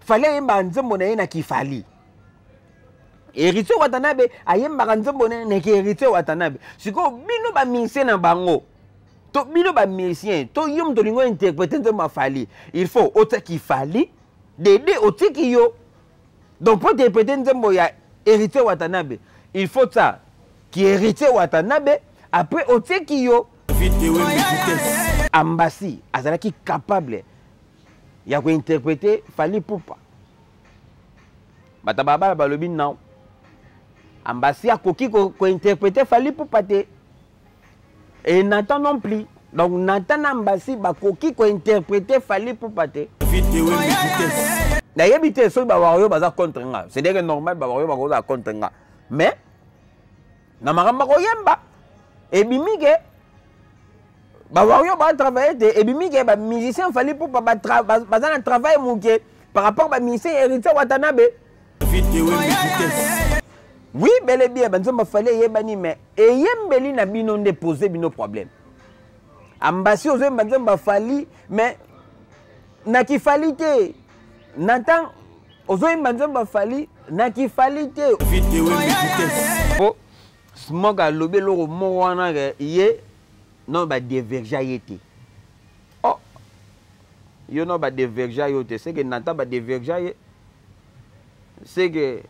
Fally ayembaka nzembo na ye na kifali. Héritier Watanabe ayembaka nzembo na ye na ki Héritier Watanabe. Sikoyo bino ba musicien na bango to bino ba musicien to yo moto olingi ointerprete nzembo ya Fally, il faut otia kifali dede otiki yo. Donc po interprete nzembo ya Héritier Watanabe, il faut ça ki Héritier Watanabe après otiki yo. Ambassi azalaki capable ya kointerprete Fally Ipupa. Bato babala balobi non, Ambassi akoki kointerprete Fally Ipupa te, et Nathan non plus. Donc Nathan na Ambassi bakoki kointerprete Fally Ipupa te. Nayebi te soki bawario baza contre nga, c'est dire que normal bawario bakozala contre nga, mais na makambo bakoyemba ebimi ke bawario batravaille te, ebimi ke bamusicien Fally Ipupa baza na travail moke par rapport bamusicien Héritier Watanabe. Oui, bel et bien banzembo Fally eyebani, mais eyembeli na bino nde pose bino problème. Ambassi ozoyemba nzembo Fally, mais na kifali te. Nathan ozoyemba nzembo Fally na kifali te. Po Smoke alobi eloko moko wana ke ye non ba divergea ye te. Oh, yo non ba divergea yo te, c'est que Nathan ba divergea ye, c'est que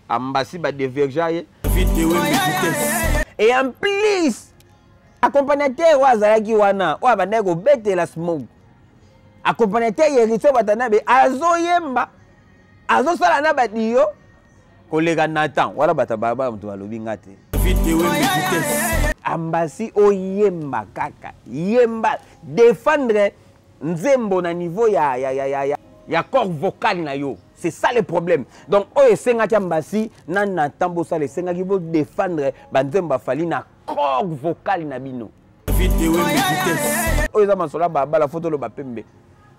Ambassi ba divergea ye. Et en plus accompagnateur oyo azalaki wana oyo abandaki kobetela Smoke, accompagnateur ya Héritier Watanabe azoyemba azosala na badiyo koleka Nathan wana. Bato balabala moto balobi nga te. Ambassi oyemba kaka yemba, défendre nzembo na niveau ya corps vocal na yo, c'est ça le problème. Donc oyo esengaki Ambassi na Nathan bosala, esengaki bo défendre banzembo afali na corps vocal na bino. Oyo eza masolo ya balabala, fo toloba pembe.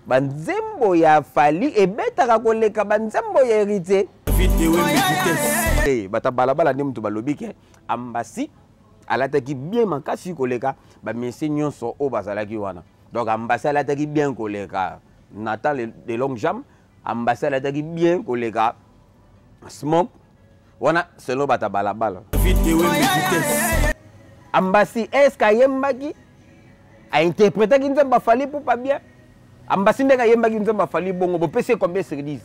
Banzembo ya Fally ebetaka koleka banzembo ya Héritier. Bato ya balabala nde moto balobi ke Ambassi alataki bien makasi koleka bamesie nyonso oyo bazalaki wana. Donc Ambassi alataki bien koleka Nathan de longue jambe, Ambassi alataki bien koleka Smoke wana selon bato ya balabala. Ambassi est-ce ayembaki, ainterprétaki nzembo Fally Ipupa bien? Ambassi ndenge ayembaki nzembo Fally bongo, bopesi ye combien sur 10?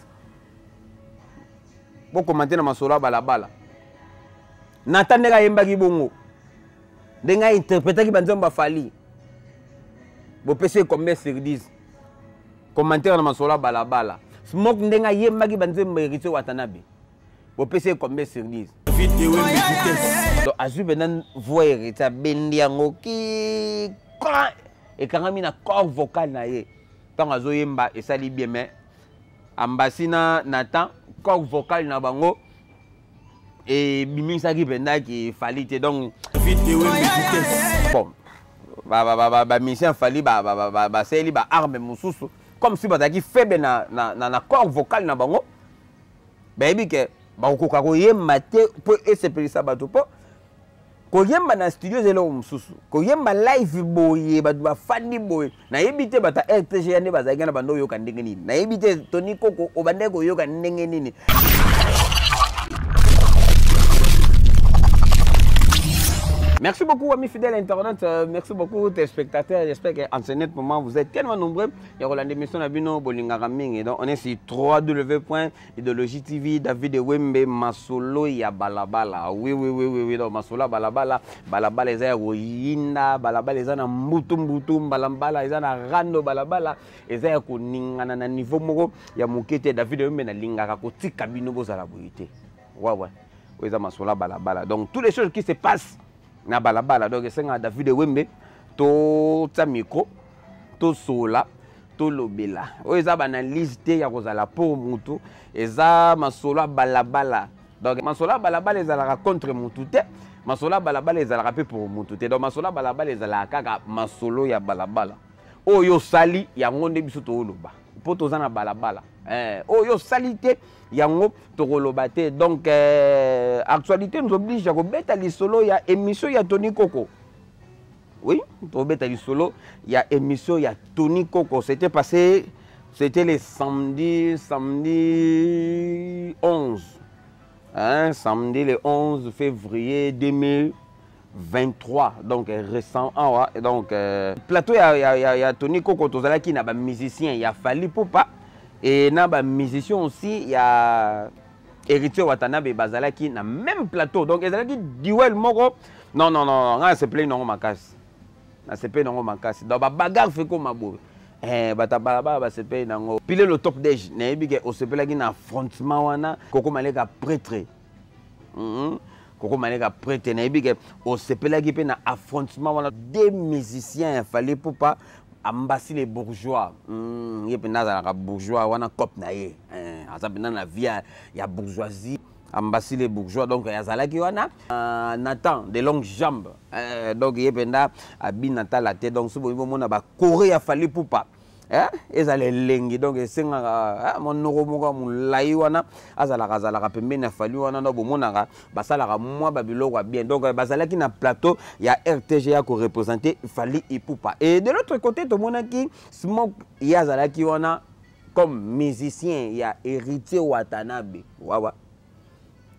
Bokomante na masolo ya balabala. Nathan ndenge ayembaki bongo, ndenge ainterprétaki banzembo Fally, bopesi ye combien sur 10? Commentaire na masolo ya balabala. Smoke ndenge ayembaki banzembo Héritier Watanabe, bopesi ye combien sur 10? Donc azwi mpenza voix Héritier, abendi yango ki ekangami na corps vocal na ye, ntango azoyemba esali bien. Mais Ambassi na Nathan, corps vocal na bango ebimisaki mpenza ki Fally te. Donc bon, bamusicien Fally basaleli baarme mosusu comme si bazalaki faible na corps vocal na bango, bayebi ke bakokoka koyemba te mpo esepelisa bato. Mpo koyemba na studio eza eloko mosusu, koyemba live boye bato bafandi boye, nayebi te bato ya RTG nde bazalaki na bando oyoka ndenge nini, nayebi te Tony Koko obandaki koyoka ndenge nini. Merci beaucoup, amis fidèles internautes. Merci beaucoup, téléspectateurs. J'espère qu'en ce net moment, vous êtes tellement nombreux. Il y a l'émission Nabino Bolingaka Mingi. Donc, on est sur www.idéologie TV, David Wembe, Masolo ya Balabala. Oui, oui, oui, oui, oui. Donc, Masolo Balabala, Balabala, eza ya koyinda, Balabala, eza na mbutu mbutu, Balabala, eza na rando, Balabala, eza ya koningana na niveau moko ya moke te. David Wembe na lingaka kotika bino bozala boye te. Ouais, ouais. Eza Masolo Balabala. Donc, toutes les choses qui se passent na balabala, donc esengaka David Wembe totia micro, tosola, tolobela. Oyo eza baanalyse te ya kozala pour mutu, eza masolo ya balabala. Donc masolo ya balabala ezalaka contre mutu te, masolo ya balabala ezalaka mpe pour mutu te. Donc masolo ya balabala ezalaka kaka masolo ya balabala. Oyo osali yango nde biso tooloba mpo toza na balabala. Oyo osali te yango tokoloba te. Donc actualité nous oblige ya kobeta lisolo ya émission ya Tony Koko. Oui, tobeta lisolo ya émission ya Tony Koko. C'était passé C'était le samedi, samedi 11. Hein, samedi le 11 février 2023. Donc récent. Ah ouais, donc plateau ya, ya, ya, ya Tony Koko tozalaki na ba musicien ya Fally Ipupa et na ba musicien aussi ya Héritier Watanabe bazalaki na même plateau. Donc ezalaki duel moko. Non non non, nga sepelaki nango makasi. Na sepelaki nango makasi. Donc ba bagarre fait comme boye. Eh, bato ya balabala basepeli nango. Pile le top dej, nayebi ke osepelaki na affrontement wana Koko Maleka prêtre. Koko Maleka prêtre, nayebi ke osepelaki mpe na affrontement wana. Deux musiciens ya Fally Ipupa, Ambasi les bourgeois. Ye mpenza azalaka bourgeois wana, cop na ye. Aza mpenza na vie ya bourgeoisie. Ambasi les bourgeois, donc azalaki wana. Nathan de longues jambes. Donc ye mpenza abina tala te. Donc soki bolingi bomona ba choré ya Fally Ipupa, ezala elengi. Donc esengaka monoko moko ya molai wana azalaka azalaka pembeni ya Fally wana. Donc bomonaka basalaka mwa babiloko ya bien. Donc bazalaki na plateau ya RTG ya koreprésenter Fally Ipupa. Et de l'autre côté tomonaki Smoke, ye azalaki wana comme musicien ya Héritier Watanabe. Wawa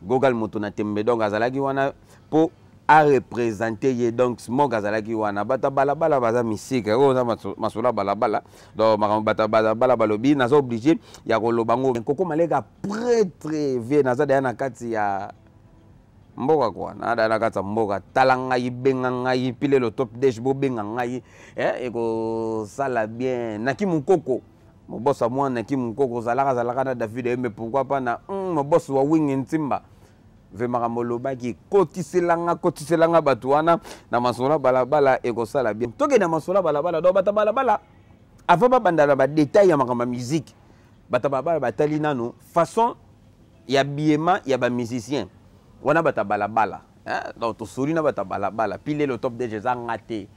Gogal moto na tembe. Donc azalaki wana po areprésente ye. Donc Smoke azalaki wana. Bato ya balabala baza misika oyo oza masolo ya balabala. Donc makambo bato ya balabala balobi, naza obligé ya koloba ngo. Koko Maleka prêtre vie, naza deya na kati ya mboka kwa, naza deya na kati ya mboka. Tala ngai, benga ngai pilelo top dej, bobenga ngai, ekosala bien. Naki mokoko mobosa mwana naki mokoko ozalaka azalaka na David Ayembe, pourquoi pas na mobosi wa Wingi Ntimba ve makambo olobaki, kotiselanga kotiselanga bato wana na masolo ya balabala, ekosala bien. Tokende na masolo ya balabala. Donc bato ya balabala, avant babanda na badetail ya makambo ya musique, bato ya balabala batali nano façon ya biema ya bamusicien wana. Bato ya balabala, donc tosoli na bato ya balabala. Pi lelo top dg eza nga te,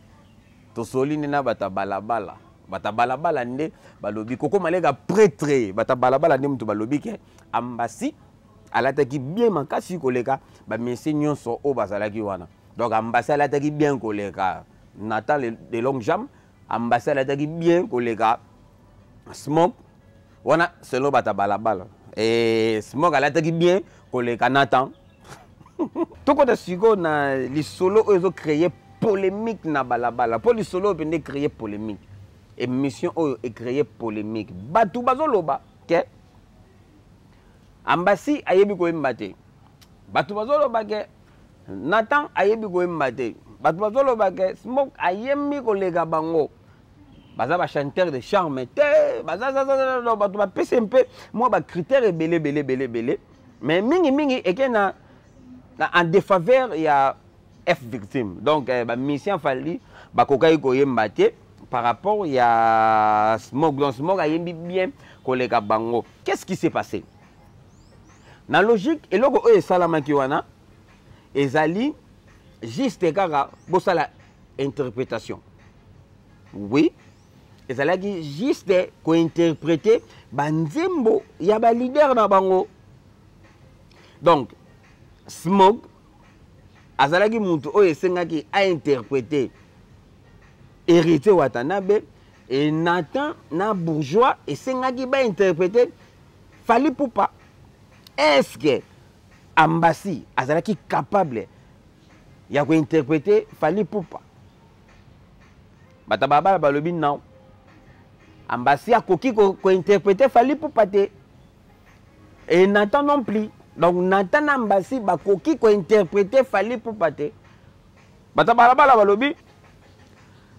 tosoli nde na bato ya balabala. Bato ya balabala nde balobi Koko Maleka prêtre. Bato ya balabala nde moto balobi ke Ambasi alataki bien makasi koleka bamesie nyonso oyo bazalaki wana. Donc Ambasi alataki bien koleka Nathan de longue jambe, Ambasi alataki bien koleka Smoke wana selon bato ya balabala, e Smoke alataki bien koleka Nathan. Tokota sikoyo na lisolo oyo ezocréer polémique na balabala, mpo lisolo oyo mpenza ecréer polémique. Émission oyo ecréer polémique, bato bazoloba ke Ambasi ayebi koyemba te, bato bazoloba ke Nathan ayebi koyemba te, bato bazoloba ke Smoke ayembi koleka bango, baza bachanteur de charme te. Baza bato bapesi mpe mwa bacritère ebele ebele ebele ebele, mais mingimingi eke na en défaveur ya F Victime. Donc bamusicien Fally bakokaki koyemba te par rapport ya Smoke. Donc Smoke ayembi bien koleka bango. Qu'est-ce qui s'est passé? Na logique, eloko oyo esalamaki wana ezali juste kaka bosala interprétation. Oui, ezalaki juste kointerpréter banzembo ya baleader na bango. Donc Smoke azalaki mutu oyo esengaki ainterpréter Héritier Watanabe, et Nathan na bourgeois esengaki bainterpréter Fally Ipupa. Est-ce que Ambasi azalaki capable ya kointerpréter Fally Ipupa? Bato babala balobi non, Ambasi akoki kointerpréter Fally Ipupa te, et Nathan non plus. Donc Nathan na Ambasi bakoki kointerpréter Fally Ipupa te. Bato balabala balobi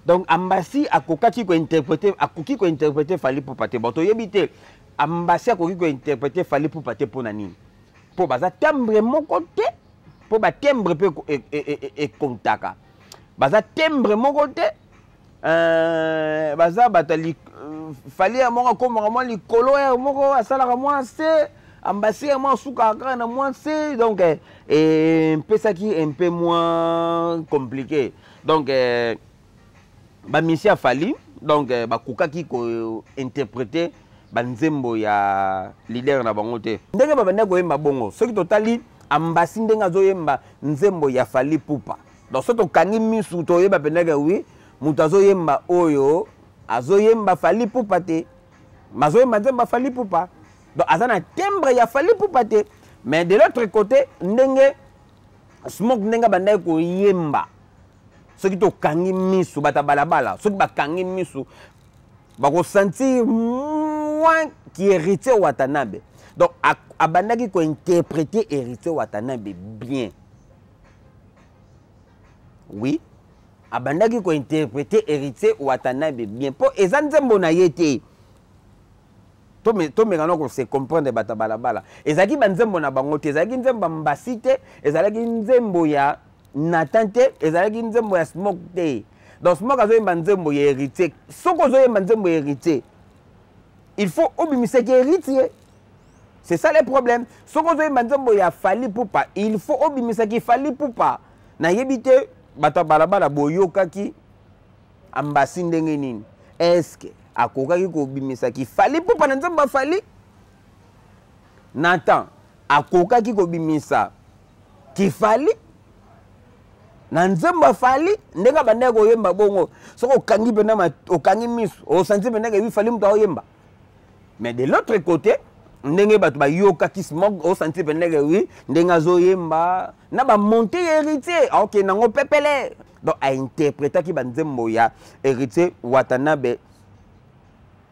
donc Ambasi akokaki kointerpréter, akoki kointerpréter Fally Ipupa te. Bon, toyebi te Ambasi akoki kointerpréter Fally Ipupa te mpo na nini, mpo baza timbre moko te, mpo batimbre mpe ekontaka, baza timbre moko te. Baza bato ya Fally ya moko akomaka mwa likolo, ya moko asalaka mwa se, Ambasi ya mwa asukaka kaka na mwa se. Donc epesaki un peu moins compliqué. Donc bamisi ya Fally, donc bakokaki kointerpréter banzembo ya leader na bango te ndenge babandaki koyemba bongo. Soki totali Ambasi ndenge azoyemba nzembo ya Fally Ipupa, donc soki tokangi misu, toyeba pendeke wi moto azoyemba oyo azoyemba Fally Ipupa te. Mazoyemba nzembo ya Fally Ipupa. Donc aza na timbre ya Fally Ipupa te. Mais de l'autre côté, ndenge Smoke ndenge abandaki koyemba, soki tokangi misu bato ya balabala, soki bakangi misu bakosentir moins ki Héritier Watanabe. Donc abandaki kointerpréter Héritier Watanabe bien. Oui, abandaki kointerpréter Héritier Watanabe bien mpo eza nzembo na ye te. Tomeka na kose comprendre, bato ya balabala, ezalaki banzembo na bango te, ezalaki nzembo ya Mbasi te, ezalaki nzembo ya Nathan te, ezalaki nzembo ya Smoke te. Donc Smoke azoyemba nzembo ya Héritier. Soki ozoyemba nzembo ya Héritier, il faut obimisaki Héritier. C'est ça le problème. Soki ozoyemba nzembo ya Fally Ipupa, il faut obimisaki Fally Ipupa. Nayebi te, bato ya balabala, boyokaki Ambasi ndenge nini? Est-ce akokaki kobimisaki Fally Ipupa na nzembo ya Fally? Nathan akokaki kobimisa kifali na nzembo ya Fally ndenge abandaki koyemba bongo? Soki okangi mpena, okangi miso, osanti mpena kebi Fally moto aoyemba. Mais de l'autre côté, ndenge bato bayokaki Smoke, osanti mpena ke oui, ndenge azoyemba na bamonte ya Héritier, aokende yango pepele. Donc ainterprétaki banzembo ya Héritier Watanabe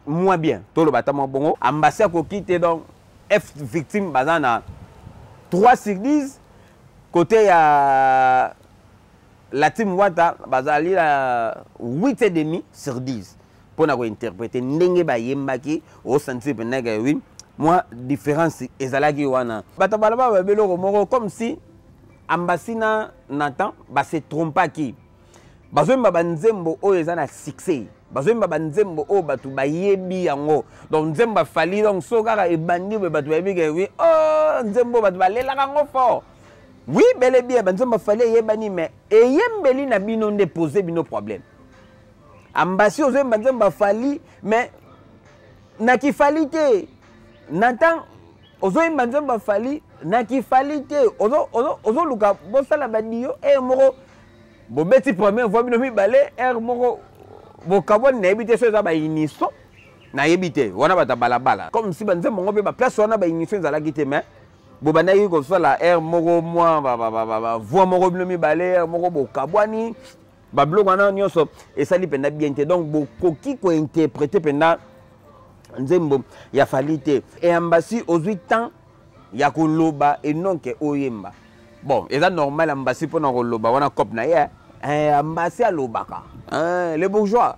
moins bien, toloba ata mwa bongo. Ambasi akoki te. Donc F Victime baza na 3 sur 10, côté ya la team Wata bazali na 8 et demi sur 10 mpona kointerpréter ndenge bayembaki. Osentir mpenza ke oui, mwa différence ezalaki wana. Bato baloba babe eloko moko, comme si Ambasi na Nathan base trompaki. Bazoyemba banzembo oyo eza na succès, bazoyemba banzembo oyo bato bayebi yango. Donc nzembo a Fally, donc so kaka ebandi boye, bato bayebi ke oui, oh, nzembo bato balelaka yango fort. Oui, bel et bien banzembo a Fally eyebani, mais eyembeli na bino nde pose bino problème. Ambasi ozoyemba nzembo a Fally, mais na kifali te. Nathan ozoyemba nzembo a Fally na kifali te. Ozoluka bosala badio ere moko, bobeti première voix bino mibale, ere moko bokabwani. Nayebi te so eza baunison, nayebi te wana bato ya balabala, comme si banzembo yango mpe baplace wana baunison ezalaki te. Mais bobandaki kosala aire moko mwa bavoix moko bino mibale, aire moko bokabwani. Babiloko wana nyonso esali mpenza bien te. Donc bokoki kointerpréter mpenza nzembo ya Fally te. Eyambasi ozwi temps ya koloba enonke oyemba. Bon, eza normal, Ambasi mpona koloba wana cope na ye. Ambasi alobaka le bourgeois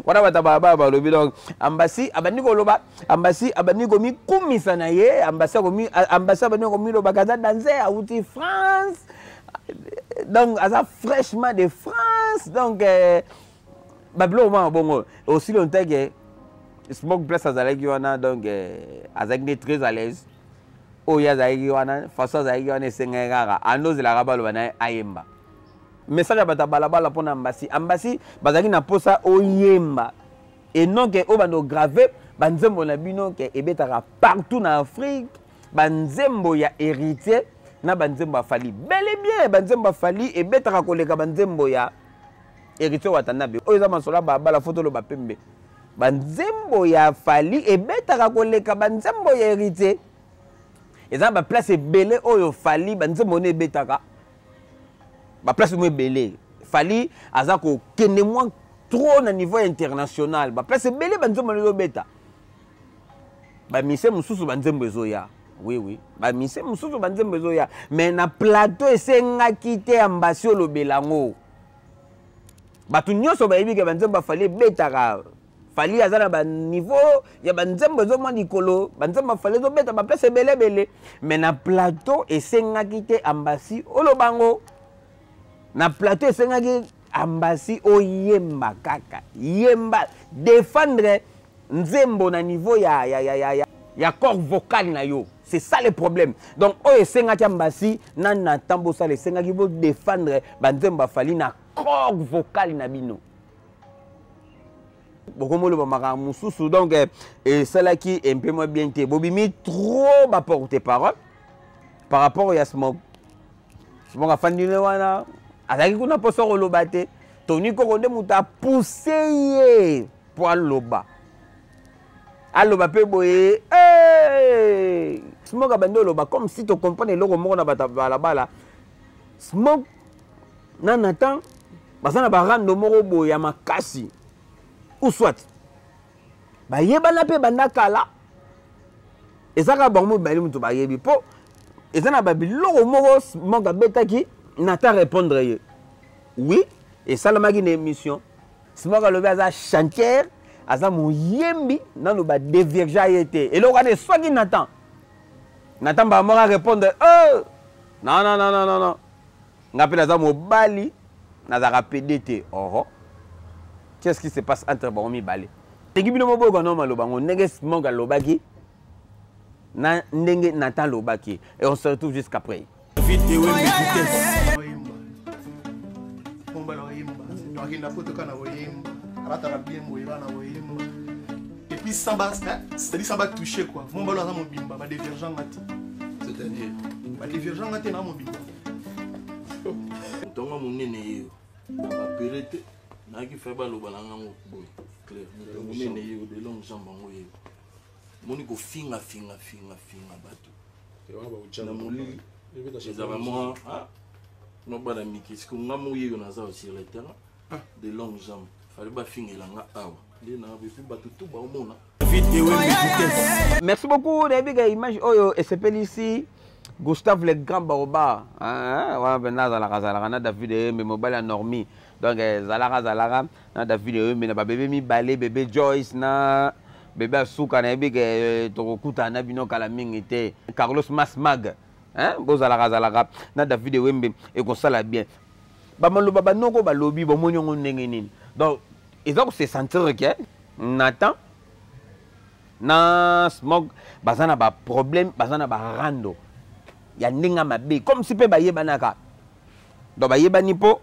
wana, bato balabala balobi. Donc Ambasi abandi koloba, Ambasi abandi komikumisa na ye, Ambasi Ambasi abandi komilobaka aza danzer, awuti France, donc aza fraîchement de France. Donc babiloko mwana bongo aussi longtemps que Smoke place azalaki wana, donc azalaki nde très à l'aise. Oyo azalaki wana, façon azalaki wana, esengaki kaka andozelaka baloba na ye ayemba. Message ya bato ya balabala mpona Ambasi: Ambasi, bazalaki na mposa oyemba enoke oyo bando grave banzembo na bino ke ebetaka partout na Afrique, banzembo ya Héritier na banzembo ya Fally. Bel et bien banzembo ya Fally ebetaka koleka banzembo ya Héritier Watanabe. Oyo eza masolo ya balabala, fo toloba pembe. Banzembo ya Fally ebetaka koleka banzembo ya Héritier. Eza na baplace ebele oyo Fally banzembo wana ebetaka, baplace mo ebele. Fally aza kokende mwa trop na niveau international, baplace ebele banzembo wana ezobeta. Bamise mosusu banzembo ezoya, oui, bamise mosusu banzembo ezoya, mais na plateau esengaki te Ambasi olobela yango. Bato nyonso bayebi ke banzembo a Fally ebetaka. Fally aza na baniveau ya banzembo ezomwa likolo, banzembo a Fally ezobeta baplace ebele ebele. Mais na plateau esengaki te Ambasi oloba yango. Na plateau esengaki Ambasi oyemba kaka, yemba, défendre nzembo na niveau ya corps vocal na yo. C'est ça le problème. Donc oyo esengaki Ambasi na Nathan bosala, esengaki bodéfendre banzembo a Fally na corps vocal na bino. Bokomoloba makambo mosusu. Donc esalaki un peu moins bien te. Bobimi trop baporte parole par rapport ya Smoke. Smoke afandi ne wana, azalaki kuna mposa koloba te. Toni Koko nde moto apousse ye mpo aloba. Aloba mpe boye, hey! Smoke abandi oloba comme si tocomprendre eloko moko na bato ya balabala. Smoke na Nathan baza na barando moko boye ya makasi, ou soit bayebana mpe banda kala, eza kaka bango mibale moto bayebi, mpo eza na babiloko moko Smoke abetaki, Nathan répondre ye. Oui, esalamaki na émission. Smoke alobi aza chantier, aza moyembi, nano badeviergea ye te. Eloko wana eswaki Nathan. Nathan mbala moko arépondre, oh! Non, non, non, non, non, non, nga mpe naza mobali, nazalaka pede te. Oho, qu'est-ce qui se passe entre bango mibale? Ndenge bino moboyoka no maloba yango, ndenge Smoke alobaki na ndenge Nathan alobaki. Et on se retrouve jusqu'après. Mobali oyemba, donc akenda poto kaka na koyemba, alataka bien boye kaka na koyemba, et puis sans ba, c'est-à-dire sans ba toucher quoi. Mobali aza mobimba, ba déviergeant nga te. C'est-à-dire? Ba déviergeant nga te na mobimba. Motonga monene yeyo na bapere te, nayaki fai baloba na ngango boye clair. Moto monene yeyo de longue jambe yango yeyo moni kofinga finga finga finga bato na molili, ezalaka mwa no bana mike. Siko nga mo yeyo naza sur le terrain de longue jambe, fallait bafingela nga awa nde na epuis bato tu baomona. Merci beaucoup. Nayebi ka image oyo esepelisi Gustave le Grand Baoba. Wana mpenza azalaka azalaka na David Eyembe, mobali ya Normi. Donc ezalaka azalaka na David Eyembe na babebe mibale, bebe Joyce na bebe asuka. Nayebi ke tokokutana na bino kala mingi te. Carlos Masmag, bozalaka azalaka na David Eyembe, ekosala bien. Bamaloba banoko balobi, bomoni yango ndenge nini? Donc eza kose sentir ke Nathan na Smoke baza na baproblème, baza na barando ya ndenge mabe, comme si mpe bayebanaka. Donc bayebani mpo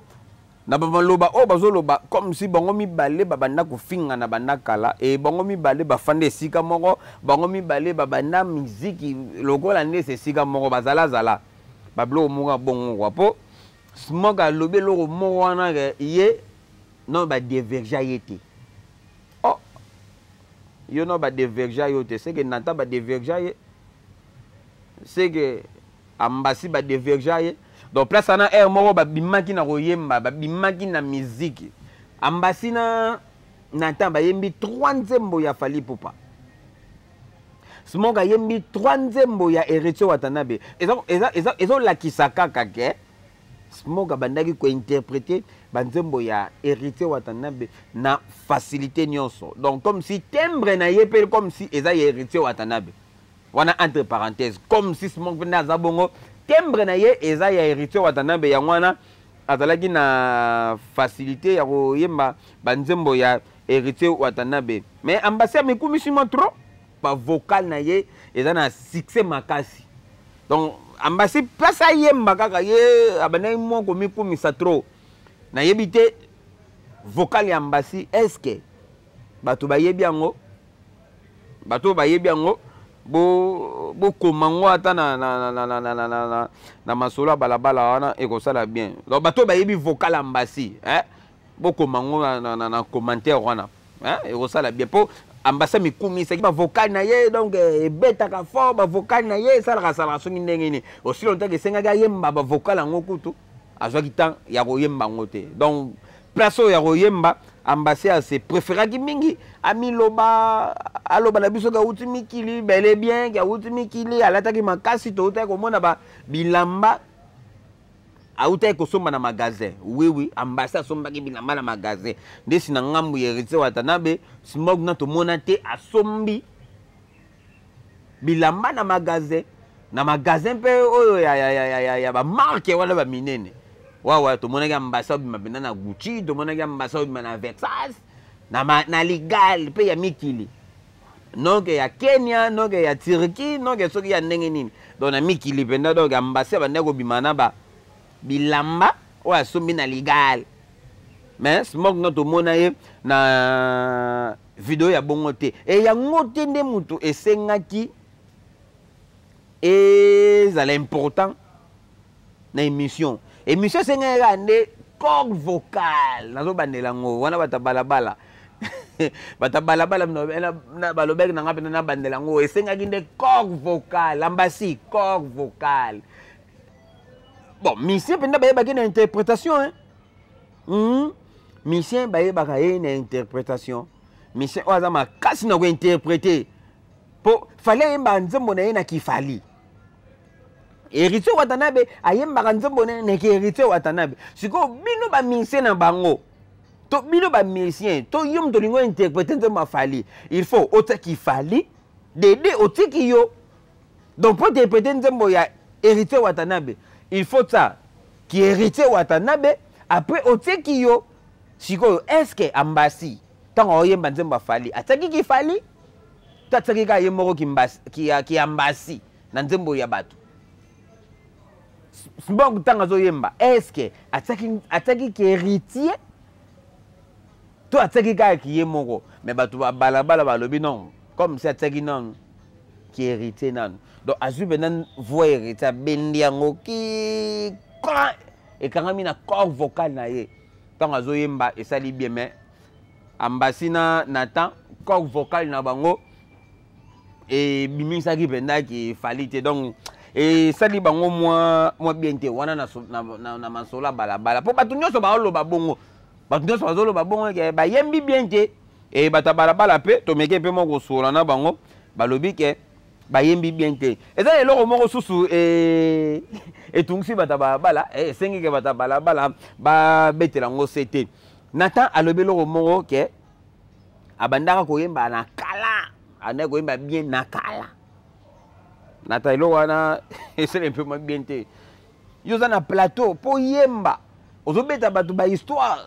na bamaloba oyo bazoloba, comme si bango mibale babanda kofinga na banda kala, e bango mibale bafanda esika moko, bango mibale babanda miziki lokola nde ese esika moko bazalazala babiloko moko ya bongo kwa. Mpo Smoke alobi eloko moko wana ke ye non badéviergea ye te. Oh, yo no badéviergea yo te, seke Nathan badéviergea ye, seke Ambasi badéviergea ye. Donc place wana aire moko babimaki na koyemba, babimaki na miziki. Ambasi na Nathan bayembi trois nzembo ya Fally Ipupa, Smoke ayembi trois nzembo ya Héritier Watanabe. Ezolakisa kaka ke Smoke abandaki kointerpréter banzembo ya Héritier Watanabe na facilité nyonso. Donc comme si timbre na ye mpe comme si eza ya Héritier Watanabe. Wana entre parenthèse, comme si Smoke mpe nde aza bongo, timbre na ye eza ya Héritier Watanabe, yango wana azalaki na facilité ya koyemba banzembo ya Héritier Watanabe. Mais Ambasi amikumisi mwa trop, bavocal na ye eza na succès makasi. Donc Ambasi place ayemba kaka ye abandaki mwa komikumisa trop. Nayebi te vocal ya Ambasi, est-ce que bato bayebi yango? Bato bayebi yango, bokoma ngo ata na masolo ya balabala wana, ekosala bien. Donc bato bayebi vocal ya Ambasi, eh? Bokoma ngo na commentaire wana, eh? Ekosala bien, mpo Ambasi amikumisaki bavocal na ye, donc ebetaka fort bavocal na ye, esalaka salaka soki ndenge nini. Aussi longtemps esengaki ayemba bavocal yango, kutu azwaki temps ya koyemba yango te. Donc place oyo ya koyemba, Ambasi ase préféraki mingi amiloba, aloba na biso ke awuti mikili bel et bien, ke awuti mikili, alataki makasi, toutaki komona ba bilamba awutaki kosomba na magasin. Oui, oui, Ambasi asombaki bilamba na magasin. Ndesi na ngambu ya Héritier Watanabe, Smoke na tomona te asombi bilamba na magasin, na magasin mpe oyo ya bamarke wana baminene. Wawa tomonaki Ambasi obima mpenza na Gucci, tomonaki Ambasi obima na Versace, na Ligal mpe ya mikili, noke ya Kenya, noke ya Turquie, noke soki ya ndenge nini. Donc na mikili mpenza, donc Ambasi abandaki kobima na ba bilamba oyo asombi na Ligal. Mais Smoke nga tomona ye na video ya bongo te. E yango te nde motu esengaki ezala important na émission. Émission esengaki kaka nde corde vocale, nazobandela yango wana bato ya balabala. Bato ya balabala balobaki na nga mpenza nabandela yango, esengaki nde corps vocal Ambasi, corps vocal. Bon, musicien mpenza bayebaki na interprétation, hein? Musicien bayebaka ye na interprétation. Musicien oyo aza makasi na kointerpréter, mpo Fally ayemba nzembo na ye na kifali. Héritier Watanabe ayembaka nzembo na ye na ki Héritier Watanabe. Sikoyo bino bamusicien na bango, to bino bamusicien, to yo moto olingi ointerpréter nzembo ya Fally, il faut otiaki Fally dede, otiki yo. Donc mpo interpréter nzembo ya Héritier Watanabe, il faut tia ki Héritier Watanabe, après otieki yo. Sikoyo est ce que Ambasi, ntango aoyemba nzembo ya Fally, atiaki ki Fally to atiaki kaka ye moko ki Ambasi na nzembo ya bato? Smoke, ntango azoyemba, est ce que atiaki ki Héritier to atiaki kaka ki ye moko? Mais bato babalabala balobi non, comme si atiaki nanu ki Héritier nanu. Donc azwi mpenza voix Héritier, abendi yango ki ekangami na corps vocal na ye. Ntango azoyemba, esali bien. Mais Ambasi na Nathan, corps vocal na bango ebimisaki mpenza ki Fally te. Donc esali bango mwa bien te wana na masolo ya balabala, mpo bato nyonso baoloba bongo, bato nyonso bazoloba bongo ke bayembi bien te. E bato ya balabala mpe tomeke mpe moko kosola na bango, balobi ke bayembi bien te. Eza eloko moko susu etungisi bato ya balabala, esengi ke bato ya balabala babetela yango se te. Nathan alobi eloko moko ke abandaka koyemba na kala, abandaki koyemba bien na kala. Nathan, eloko wana esali mpe mwa bien te. Yo oza na plateau mpo yemba, ozobeta bato bahistoire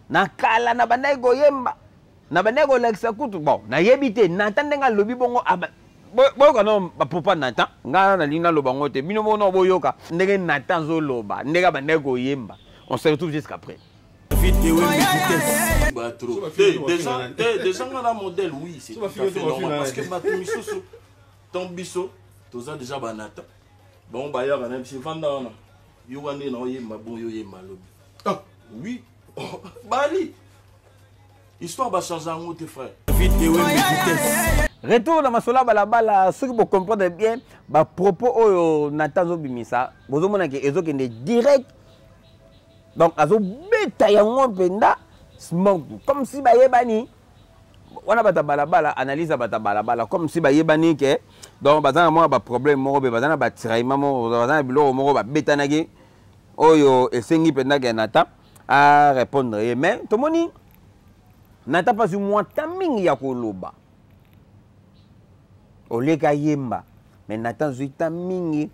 na kala, na bandaki koyemba, na bandaki kolakisa kutu. Bon, nayebi te Nathan ndenge alobi bongo. Boyoka no bapropos Nathan. Ngai nalingi naloba yango te, bino moko boyoka ndenge Nathan azoloba ndenge abandaki koyemba. On se retrouve jusqu'après. Déjà nga na modèle, oui, c'est tout à fait normal, parce que bato misusu tant biso toza déjà banata bango bayaka na biso, vanda wana, yoka nde na oyemba. Bon, yo oyemba alobi. Ah oui, bali histoire bachange yango te, frère. Retour na masolo ya balabala. Soki bocomprendre bien bapropos oyo Nathan azobimisa, bozomona ke ezokende direct. Donc azobeta yango mpenza Smoke comme si bayebani wana. Bato ya balabala, analyse ya bato ya balabala, comme si bayebani ke donc baza na mwa baproblème moko mpe baza na batiraillement moko, baza na biloko moko babetanaki oyo esengi mpenza ke Nathan arépondre ye. Mais tomoni Nathan mpasi mwa ta mingi ya koloba oleka yemba, mais Nathan zwi ta mingi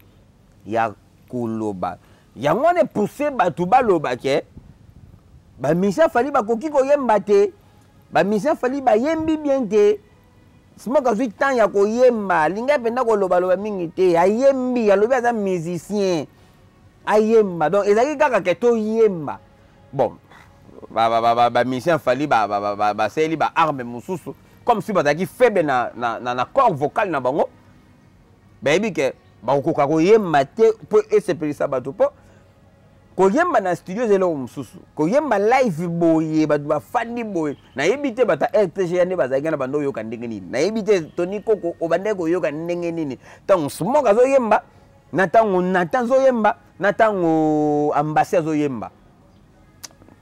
ya koloba. Yango wana epousse bato baloba ke bamusicien Fally bakoki koyemba te, bamusicien Fally bayembi bien te. Smoke azwi temps ya koyemba, alingi mpenza kolobaloba mingi te, ayembi, alobi aza musicien, ayemba. Donc ezalaki kaka ke toyemba. Bon, bamusicien Fally basaleli baarme mosusu, comme si bazalaki faible na corps vocal na bango, bayebi ke bakokoka koyemba te mpo esepelisa bato. Mpo koyemba na studio eza eloko mosusu, koyemba live boye, bato bafandi boye, nayebi te bato ya RTG nde bazalaki na bando oyoka ndenge nini. Nayebi te, Toni Koko, obandaki koyoka ndenge nini ntango Smoke azoyemba, na ntango Nathan azoyemba, na ntango Ambasi azoyemba?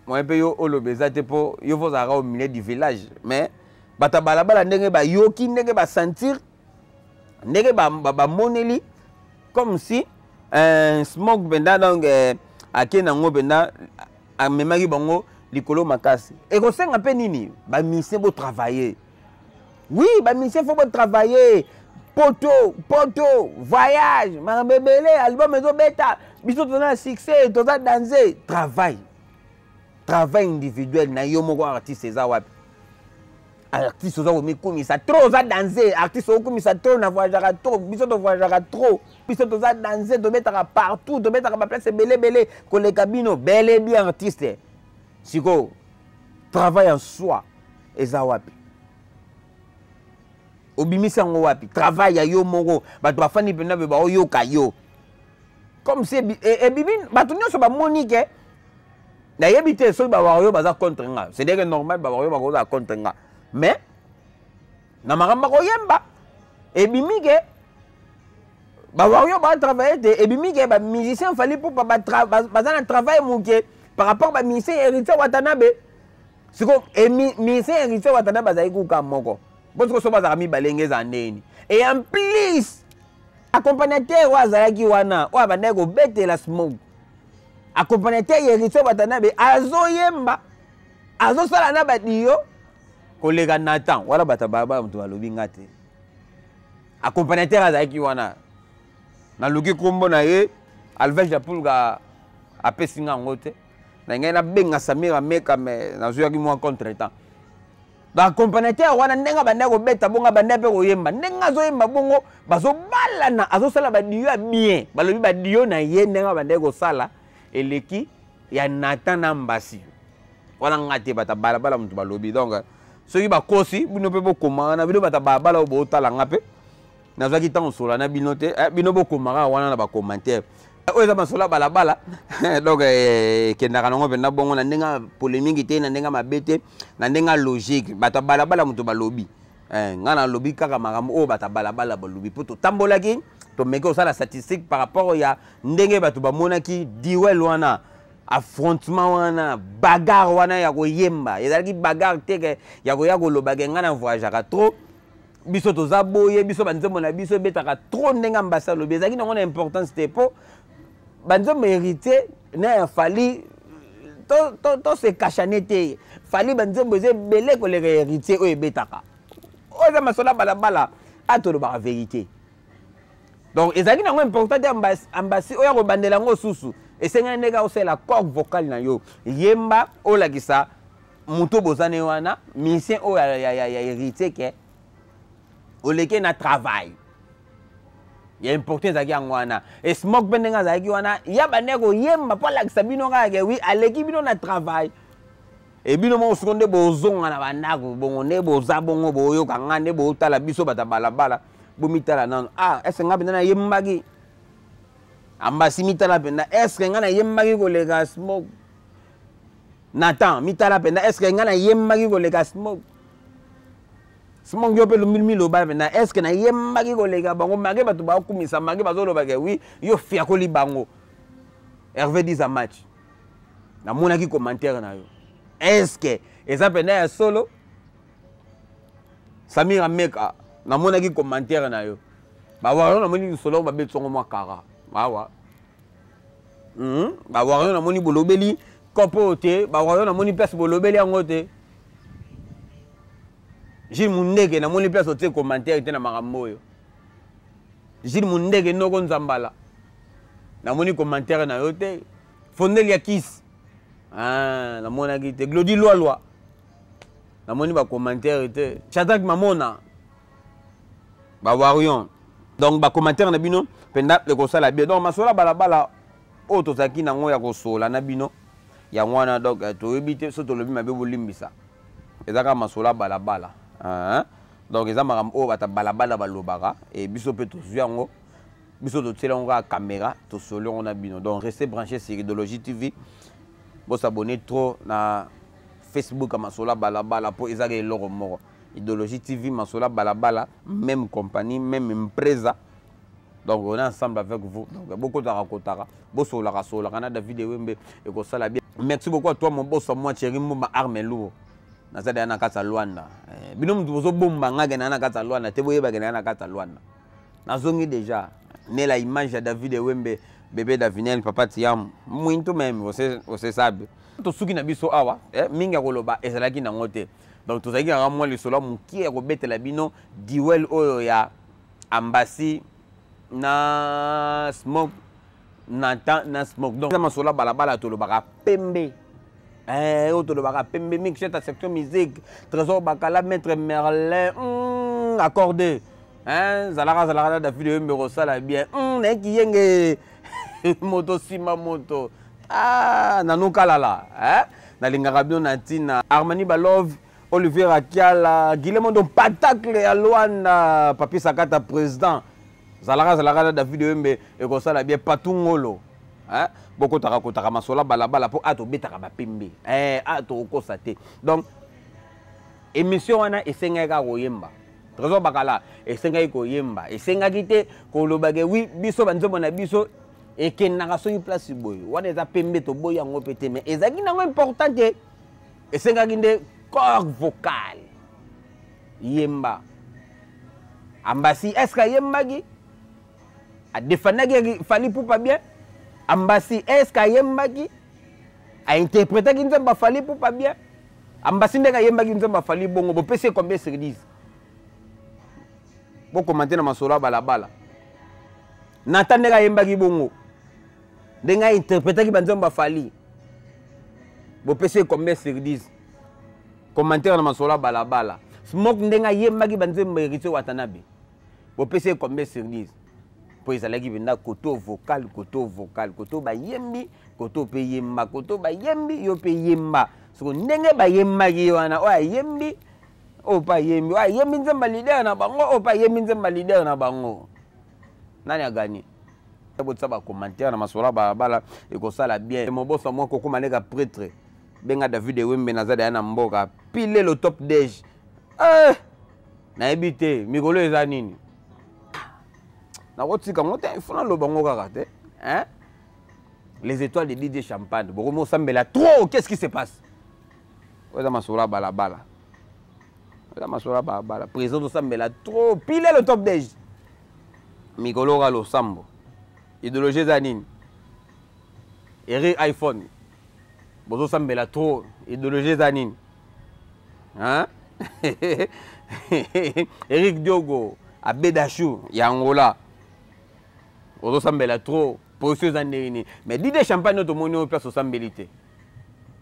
Moyen mpe yo oloba eza te, mpo yo fo ozalaka au milieu du village. Mais bato ya balabala, ndenge bayoki, ndenge basentir, ndenge bamoneli, comme si Smoke mpenza donc ake nango mpenza, amemaki bango likolo makasi. Ekosenga mpe nini? Bamusicien botravailler. Oui, bamusicien faut botravailler. Poto poto, voyage, makambo ebele, album ezobeta, biso toza na succès, toza danse. Travail, travail individuel na yo moko artiste eza wapi? Artiste oza komikumisa trop, oza danse. Artiste okumisa trop, na voyageaka trop, biso tovoyageaka trop, biso toza danse, tobetaka partout, tobetaka baplace ebele ebele koleka bino. Bel et bien artiste, sikoyo travail en soi eza wapi? Obimisi yango wapi? Travail ya yo moko, bato bafandi mpenza mpe baoyoka yo comme si ebimi, bato nyonso bamoni ke. Nayebi te soki bawario baza contre nga. C'est dire que normal, bawario bakozala contre nga. Mais na makambo koyemba ebimi ke bawario batravaille te, ebimi ke bamusicien Fally Ipupa baza na travail moke par rapport bamusicien Héritier Watanabe. Siko musicien Héritier Watanabe azali kuka moko mpo siko so bazalaka mibale nge eza ndeni. Et en plus accompagnateur oyo azalaki wana, oyo abandaki kobetela Smoke, accompagnateur Héritier Watanabe azoyemba, azosala na badio koleka Nathan wana. Bato balabala moto balobi, nga te. Accompagnateur azalaki wana, naluki nkombo na ye, Alvege Japulga apesi nga yango te. Na ngai nabenga Samir Ameka, me nazwaki mwa contretemps. Baaccompagnateur wana, ndenge abandaki kobeta bongo, abandaki mpe koyemba. Ndenge azoyemba bongo, bazobalana, azosala badio ya bien. Balobi badio na ye, ndenge abandaki kosala, eleki ya Nathan na Mbasi wana. Nga te, bato balabala moto balobi. Donc soki bakosi bino mpe bokoma wana. Bino bato balabala oyo bootala nga mpe, nazwaki ntango sola na bino te. Bino bokomaka wana na bacommentaire. Oyo eza masolo ya balabala, donc ekendaka nango mpenza bongo, na ndenge ya polémique te, na ndenge ya mabe te, na ndenge ya logique. Bato ya balabala moto balobi. Ngai nalobi kaka makambo oyo bato ya balabala balobi, mpo totambolaki, tomeki kosala statistique par rapport ya ndenge bato bamonaki duel wana, affrontement wana, bagarre wana ya koyemba. Ezalaki bagarre te ke ya koya koloba ke ngai na voyageaka trop, biso toza boye, biso banzembo na biso ebetaka trop. Ndenge Ambasi alobi, ezalaki nango na importance te, mpo banzembo Héritier na ya Fally, to se kashane te. Fally banzembo eza ebele koleka Héritier oyo ebetaka. Oyo eza masolo ya balabala, a tolobaka vérité. Donc ezalaki nango important te. Ambasi oyo akobandela yango susu, esengeli ndenge osalela corps vocal na yo, yemba, olakisa moto bozani wana, musicien oyo ya Héritier, ke oleki na travail. Ya important ezalaki yango wana. E Smoke mpe, ndenge azalaki wana, ya bandeki koyemba mpo alakisa bino kaka ke oui, aleki bino na travail. E bino moko siko nde bozonga na bandako bongo, nde boza bongo, boyoka nga, nde botala biso bato ya balabala, bomitala nano. Ah, est-ce nga mpenza nayembaki? Ambasi, mitala mpenza, est-ce nga nayembaki koleka Smoke? Nathan, mitala mpenza, est-ce nga nayembaki koleka Smoke? Smoke, yo mpe miloba mpenza, est-ce nayembaki koleka bango? Make bato bakumisa, make bazolobaka oui, yo fiakoli bango. Hervé Diza match, namonaki commentaire na yo, est-ce eza mpenza ya solo? Samir Ameka, namonaki commentaire na yo. Bawario, namoni lisolo babeti yango mwa kara awa. Bawario, namoni bolobeli kopo oyo te. Bawario, namoni place bolobeli yango te. Gilles Mundeke, namoni place otie commentaire te na makambo oyo. Gilles Mundeke, noko Nzambala, namoni commentaire na yo te. Fondeli ya kisi, ah, namonaki te. Glodi Lwalwa, namoni bacommentaire te. Shadrack Mamona, bawarion, donc bacommentaire na bino mpenza ekosala bien. Donc masolo ya balabala oyo tozalaki nango ya kosola na bino, yango wana. Donc toyebi te so tolobi mabe, bolimbisa. Eza kaka masolo ya balabala. Donc eza makambo oyo bato ya balabala balobaka, e biso mpe tozwi yango, biso totiela yango kaka caméra, tosoli yango na bino. Donc restez branché sur Idéologie TV, bosabonner trop na Facebook ya Masolo ya Balabala, mpo ezaka eloko moko. Idéologie TV, Masolo ya Balabala, même compagnie, même empresa. Donc on est ensemble avec vous. Donc bokotaka kotaka, bosolaka solaka na David Ewembe, ekosala bien. Merci beaucoup à toi, mon boss, moi Thierry Mbomba, arme lourd. Naza deya na kati ya Lwanda. Bino motu bozobomba nga ke na kati ya Lwanda te, boyebake na na kati ya Lwanda. Nazongi déjà nela image ya David Ewembe, bébé Davinel, papa Tiam muito même, você sabe. Tosuki na biso awa. Mingi ya koloba ezalaki nango te. Donc tozalaki kaka mwa lisolo ya mokie ya kobetela bino duel oyo ya Ambasi na Smoke, Nathan na Smoke. Donc eza masolo ya balabala, tolobaka pembe, oyo tolobaka pembe mingi. Chef ya section musique, Trésor Bakala, maître Merlin, accordé, hein, zalaka zalaka na David Oyembe, kosala bien. Nayeki yenge moto nsima moto. Ah, nanu kalala, hein? Nalingaka bino na ntina. Armani Balove, Olivier Akiala, Guillermo Patacle ya Luanda, Papi Sakata président, zalaka zalaka na David Oyembe, ekosala bien. Patungolo, hein? Bokotaka kotaka masolo balabala, mpo a tobetaka bapembe, eh, a tokokosa te. Donc Émission wana esengaki kaka koyemba. Trésor Bakala esengaki koyemba, esengaki te koloba ke oui biso banzembo na biso ekendaka soki place boye wana eza pembe, toboyi yango mpe te, mais ezalaki nango important te. Esengaki nde corps vocal yemba. Ambasi est ce que ayembaki? Adefendaki Fally Ipupa bien? Ambasi est ce que ayembaki? Ainterprétaki nzembo ya Fally Ipupa bien? Ambasi ndenge ayembaki nzembo ya Fally bongo, bopesi ye combien sur 10? Bokomante na masolo ya balabala. Nathan ndenge ayembaki bongo, ndenge ainterprétaki banzembo ya Fally, bopesi ye combien sur 10? Commentaire na masolo ya balabala. Smoke ndenge ayembaki banzembo ya Héritier Watanabe, bopesi ye combien sur 10? Mpo ezalaki mpenza koto vocal, koto vocal, koto bayembi, koto mpe yemba, koto bayembi, yo mpe yemba. Soko ndenge bayembaki ye wana, oyo ayembi, oyo mpe ayembi, oyo ayembi nzemba leader na bango, oyo mpe ayembi nzemba leader na bango, nani aganye? Botia bacommentaire na masolo ya balabala, ekosala bien. Moboso moko okóma ndeka prêtre, benga David Ewembe, naza deya na mboka pile le top dej. Eh, nayebi te mikolo eza nini, nakotika yango te, ifo naloba yango kaka te, hein? Les étoiles de DJ Champagne, bokomi osambela trop, qu'est-ce qui se passe? Oyo eza masolo ya balabala, eza masolo ya balabala. Président tosambela trop, pile le top dej, mikolo kaka losambo. Idéologie eza nini? Eric iPhone, bozosambela trop, idéologie eza nini, hein? Eric Diogo Abedashu ya Angola, ozosambela trop, position eza ndenge nini? Mais DJ Champagne oyo tomoni oyo place osambeli te,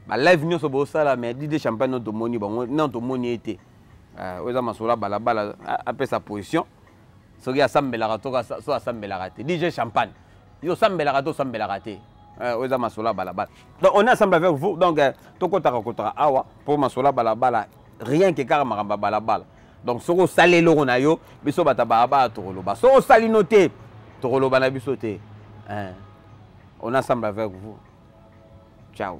balive nyonso bosala, mais DJ Champagne oyo tomoni bango non, tomoni ye te. Oyo eza masolo ya balabala. Apesa position soki asambelaka to so asambelaka te. DJ Champagne, yo osambelaka to osambelaka te? Oyo eza masolo ya balabala. Donc on est ensemble avec vous. Donc tokotaka kotaka awa mpo masolo ya balabala, rien que kaka makambo ya balabala. Donc soki osali eloko na yo, biso bato ya balabala tokoloba. Soki osali no te, tokoloba na biso te. On est ensemble avec vous. Ciao.